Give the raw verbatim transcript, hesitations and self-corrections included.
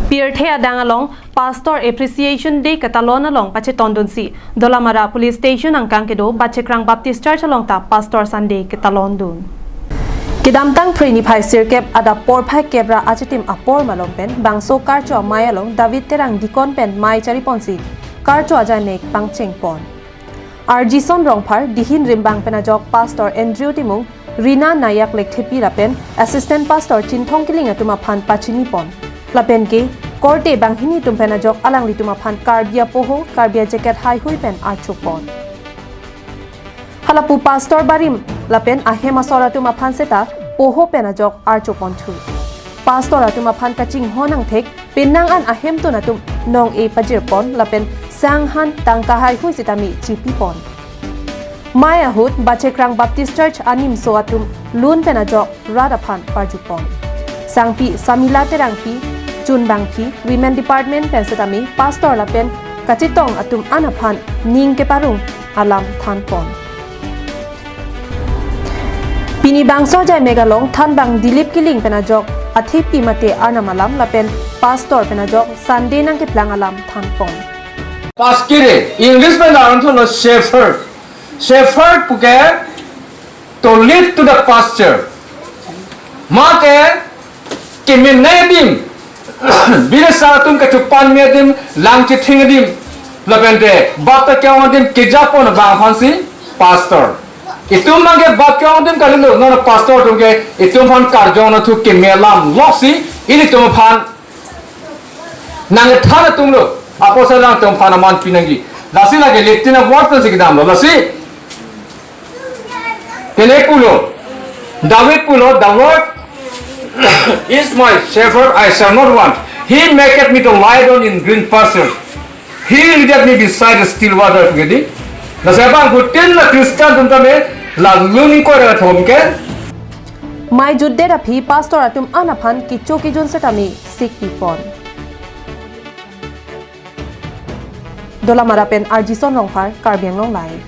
Pirthe adang along Pastor Appreciation Day ketalon along pachetondunsi Dolamara Police Station angkang kedo Bachekrang Baptist Church along ta Pastor Sunday ketalondun. Kedamtang Phre niphai sirkep adap porphai kep ra achitim apor malom pen bangso Karcho amei along David Terang Deacon pen mei chariponsi Karcho ajaimek pangchengpon. Arjison Rongphar, Dihin Rimbang pen ajok Pastor Andrew Timung, Rina Nayak Lekthepi lapen Assistant Pastor Chinthong Killing atum aphan pachinipon. Lapen ke korte banghini atum pen ajok alanglitum aphan Karbi apoho, Karbi ajacket haihui pen archopon. Halapu Pastor barim lapen ahem asor atum aphan seta poho pen ajok archoponthu. Pastor atum aphan kachinghon angthek penang an ahemtun atum nong-e pajirpon lapen sang han tangka haihui sitame chipipon. Mei ahut Bachekrang Baptist Church animso atum lun pen ajok rat aphan parjupon. Sangpi Samila Terangpi, Chunbangpi, Women Department pen sitame Pastor lapen kachetong atum an aphan ning keparong alam thanpon. Pini bangso ajaimek along thanbang Dilip Killing pen ajok athepi mate arnam alam lapen Pastor pen ajok Sunday nangkeplang alam thanpon. Paskiri, English pen laran thulo shepherd. Shepherd puke to lead to the pasture. Mate kemene adim, bini asar atum kachepanme adim, lang chetheng adim, lapente bap ta ke-ong adim kejapon abang aphansi pastor. Itum abangke bap ke-ong adim kalilo, non pastor atumke itum aphan karjong nathu keme alam loksi ilitum aphan nangthan atumlo, apotsi alangtum aphan aman pinangji. Lasi lake Latin a-word pensi kedamlo. Lasi kene pulo, David pulo, "The Lord is my shepherd, I shall not want. He maketh me to lie down in green pastures. He leadeth me beside the still water," pu ke di. Lasi abangphutin la Christian atum tame la lun ingkoi ra thom ke. Mei jutdet aphi Pastor atum an aphan kecho kejun setame sikpipon. Dolamara pen Arjison Rongphar, Karbi Anglong Live.